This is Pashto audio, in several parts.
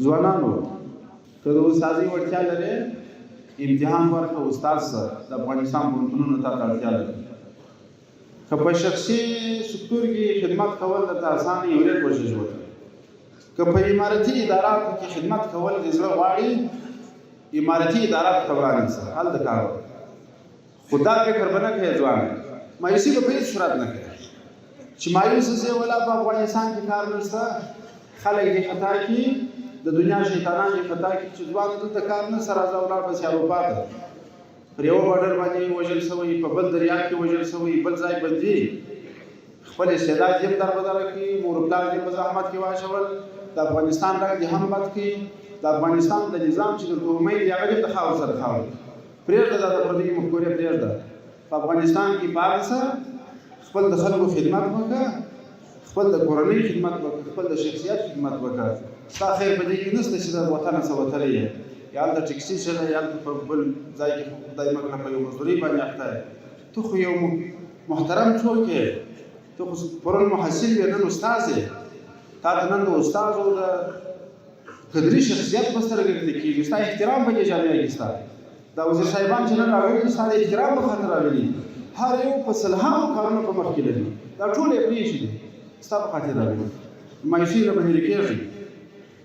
ځوانانو، که د استادۍ وړتیا لرې، امتحان ورکړه، استاد شه. د افغانستان پوهنتونونو تا ته اړتیا لري. که په شخصي سکتور کې خدمت کول درته اسانه یو، ډېر کوشش وکړه. که په امارتي اداراتو کې خدمت کول دې زړه غواړي، امارتي اداراتو ته وړاندې شه، هلته کار وکړه. خو دا فکر به نه کوې ځوانه، مایوسي به په هېڅ صورت نه کوې چې مایوسه شې، ولا په افغانستان کې کار نشته، خلک دې خطا کړي، د دنیا شیطانان دې خطا کړي چې ځوان دلته کار نشته، راځه ولاړ به شې اروپا ته. پر یوه باډر باندې وژل شوی، په بل دریاب کې وژل شوی، بل ځای بندي، خپل استعداد یې هم در بدره کړي، مور و پلار دې په زحمت کې واچول، د افغانستان رنګ دې هم بد کړي، د افغانستان د نظام چې درته امید دی هغه دې هم د خاورو سره خاورې کړي. پرېږده دا د پردیو مفکورې پرېږده، په افغانستان کې پاتې شه، خپل د خلکو خدمت وکړه، خپل د کورنۍ خدمت وکړه، خپل د شخصیت خدمت وکړه. ستا خیر په دې کې نشته چې د وطنه څه وتلی یې، یا هلته ټکسي چلوې، یا هلته په بل ځای کې خدای مه کړه په یو مزدورۍ باندې اخته یې. ته خو یو محترم څوک یې، ته خو پرون محصل وې، نن استاد یې. تا ته نن د استاد او د کدري شخصیت په سترګه کتل کېږي، ستا احترام په دې جامعه کې ستا. دا وزیر صاحبان چې نن راغلي دي، ستا د احترام په خاطر راغلي دي. هر یو په سلهاو کارونه په مخ کې لري، دا ټول یې پرېښي دي، ستا په خاطر راغلي دي. مایوسۍ نه به هېرې کېږي،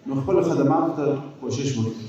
نو خپل خدماتو ته کوشش وکړي.